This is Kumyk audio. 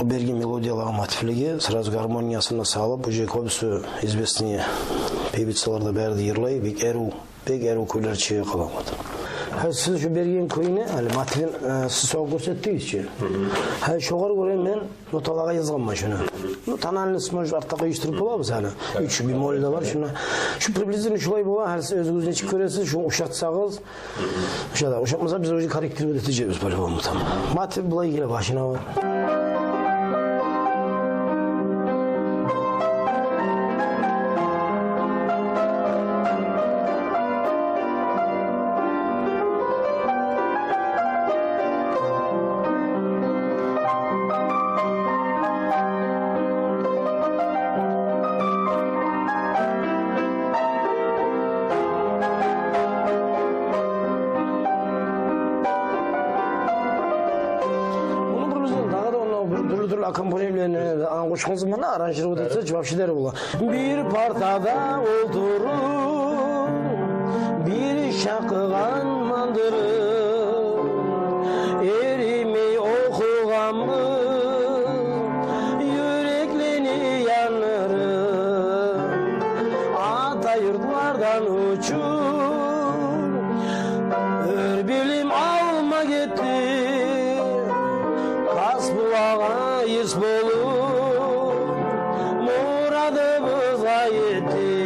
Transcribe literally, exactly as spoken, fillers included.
Берген мелодиялар, мотивлеге сразу гармониясын да салып, уже кёбюсю известный певицалар да бары да йырлай, бек арив, бек арив кюйлер чыгъа къалагъан. Гьа, сиз шу берген кюйню, гьали мотивин, э, сиз согъуп гёрсетдигиз чи. Гьа, шогъар гёре мен ноталагъа язгъанман шуну. Ну, тональность, может, артда къыйышдырып болабыз гьали. Уьч бемоль да бар шунда. Шу приблизительно шулай бола, гьали сиз оьзюгюз нечик гёресиз, шуну ушатсагъыз. Ушата, ушатмаса, биз уже корректировать этежекбиз по-любому там. Мотив булай геле башына. Муну бир бизден дагъы да онда бир тюрлю-тюрлю аккомпанемлени, аны къошгъан заманда, аранжировать этсе, вообще дери бола. Бир партада олтуруп, бир шакъыгъан мандырып, эримей охугъанбыз, юреклени яндырып. Ата юртлардан учуп, оьр билим алма гетдик, Хасбулагъа йис болуп, мурадыбызгъа етдик.